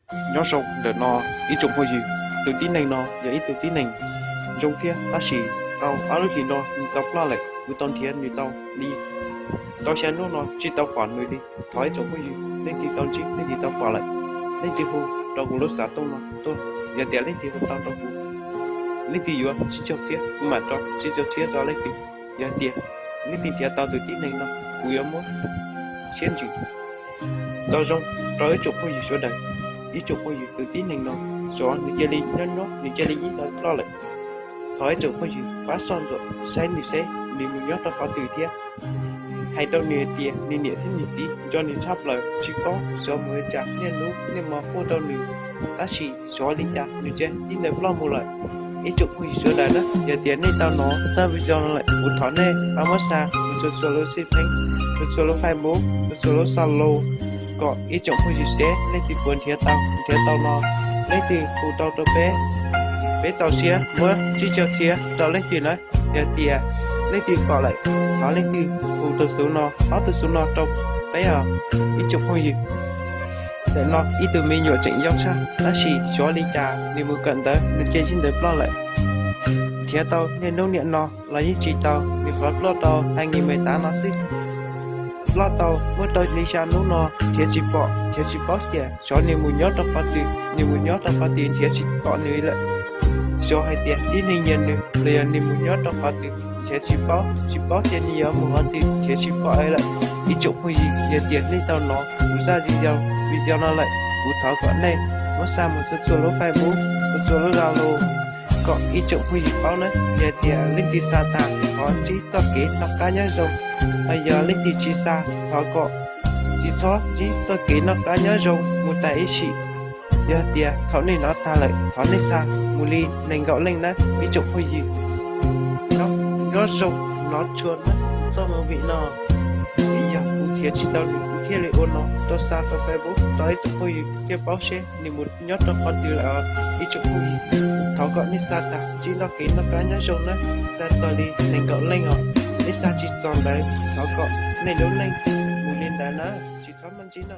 Nyob zoo ntawm no ib tsoom phooj ywg, tus tib neeg no yog ib tug tib neeg zoo thiab, tab sis tau ob lub hlis no nws tau ploj lawm, kuv tau nrhiav nws tau li tau xya hnub no tsis tau pom nws li. Thov ib tsoom phooj ywg leej twg tau ntsib leej twg tau pom lawm, leej twg hu rau kuv lub xov tooj no tuaj. Yog tias leej twg hu tau rau kuv, leej twg yuav tsib caug txhiab kuv mam rau tsib caug txhiab rau leej twg. Yog tias leej twg nrhiav tau tus tib neeg no, kuv yuav muab siab ntsws. Tau zoo rau ib tsoom phooj ywg sawv daws, ib tsoom phooj ywg tus tib neeg no, xyov nws cia li nyob nyob nws cia li ib ntawd ploj lawm. Thov ib tsoom phooj ywg pab soj ntsuam saib nws seb nws mus nyob rau qhov twg thiab. Hais rau nws hais tias nws niam thiab nws txiv nco nws tshaj plaws, tsis paub xyov mus li cas, niaj hnub niaj hmo quaj rau nws, tab sis xyov li cas nws cia li ib ntawd ploj mus lawm. Ib tsoom phooj ywg sawv daws na, yog tias nej tau hnov txoj video no lawm, kuv thov nej pab muab xa mus txhua txhua lub xij pheej, txhua txhua lub Facebook, txhua txhua lub Zalo, kom ib tsoom phooj ywg seb leej twg puas nrhiav tau. Nrhiav tau no, leej twg hu tau rau peb, peb txaus siab muab tsib caug txhiab rau leej twg na. Yog tias leej twg pom lawm, thov leej twg hu tus xov no, ob tug xov no rau peb os ib tsoom phooj ywg. Ntawm no ib tug me nyuam tseem yau tshaj, tab sis xyov li cas nws mus kawm ntawv nws cia li ntawd ploj lawm. Nrhiav tau niaj hnub niaj hmo los yeej tsis tau, nws qhov ploj tau hais nqis me tav no xwb. Ploj tau muaj tau li xya hnub no nrhiav tsis pom, nrhiav tsis paub tias xyov nws mus nyob rau qhov twg, nws mus nyob rau qhov twg nrhiav tsis pom nws lawm. Xyov hais tias tib neeg nyiag nws los yog nws mus nyob rau qhov twg nrhiav tsis paub, tsis paub tias nws yuav mus qhov twg nrhiav tsis pom lawm. Ib tsoom phooj ywg, yog tias nej tau hnov kuv zaj video no lawm, kuv thov kom nej muab xa mus txhua txhua lub Facebook, txhua txhua lub Zalo, kom ib tsoom phooj ywg paub na. Yog tias leej twg xa tag, thov ntsib txoj kev noj qab nyob zoo, los yog leej twg tsis xa, thov kom tsis txhob ntsib txoj kev noj qab nyob zoo mus tas ib sim. Yog tias thaum nej hnov tag lawm, thov nej xa mus li nees nkaum leej na ib tsoom phooj ywg. Nyob zoo, hnov tshua na txoj movie no, vim yog kuv nrhiav tsis tau nws kuv thiaj li ua no rau xa rau Facebook rau ib tsoom phooj ywg thiaj paub seb nws mus nyob rau qhov twg lawm os ib tsoom phooj ywg. Thov kom nej xa tag ntsib txoj kev noj qab nyob zoo na, xa txog li nees nkaum leej os. Nej xa tsis txog ntawd, thov kom nej lub neej mus li ntawd na, tsis txhob muaj ntsib no.